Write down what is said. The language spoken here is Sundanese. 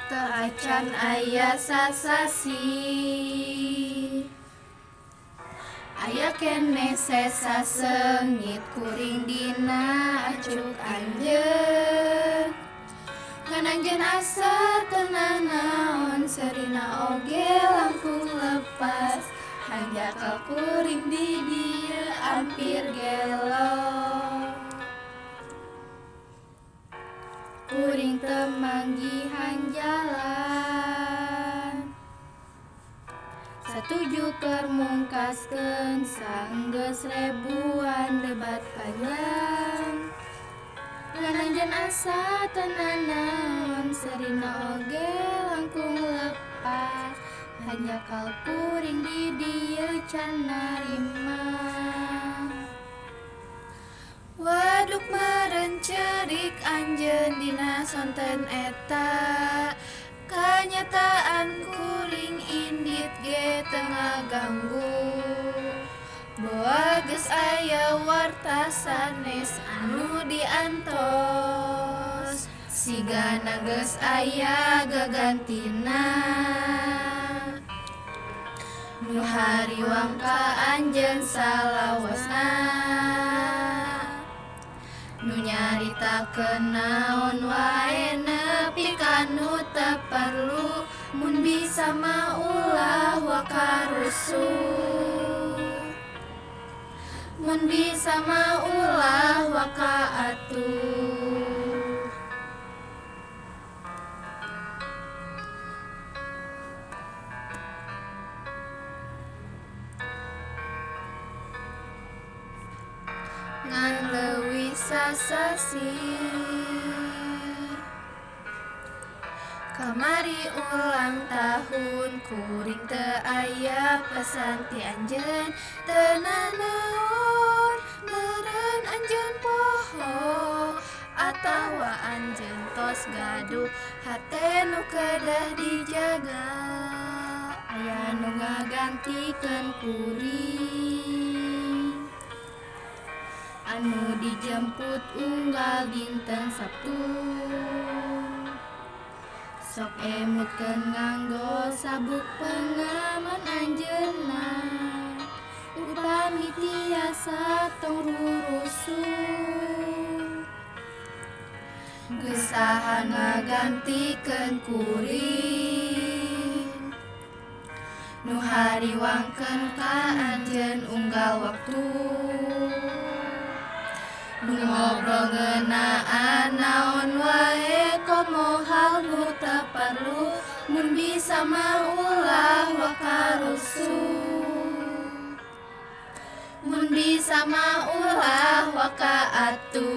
Teu acan aya sasasi, aya keneh sesa seungit kuring dina acuk anjeun. Ngan anjeun asa teu nanaon, seurina oge langkung lepas. Hanjakal kuring di dieu ampir gelo. Kuring teu manggihan jalan, satuju keur mungkaskeun saenggeus ribuan debat panjang. Ngan anjeun asa teu nanaon, seurina oge langkung lepas. Hanjakal kuring di dieu can narima. Waduk meureun cerik anjeun dina sonten eta. Kanyataan kuring indit ge teu ngaganggu. Boa geus aya warta sanes anu diantos, sigana geus aya gagantina. Nu hariwang ka anjeun salawasna, nu nyaritakeun naon wae nepi ka nu teu perlu. Mun bisa mah ulah waka rusuh, mun bisa mah ulah waka atuh. Ngan leuwih sasasi, kamari ulang tahun kuring teu aya pesan ti anjeun. Teu nanaon meureun anjeun poho, atawa anjeun tos gaduh hate nu kedah dijaga. Aya nu ngagantikeun kuring, anu dijemput unggal dinten Sabtu. Sok emutkeun nganggo sabuk pengaman anjeunna, upami tiasa tong rurusuh. Geus saha ngagantikeun kuring, nu hariwangkeun ka anjeun unggal waktu. Nu ngobrol ngeunaan naon wae komo hal nu teu perlu. Mun bisa mah ulah waka rusuh, mun bisa mah ulah waka atuh.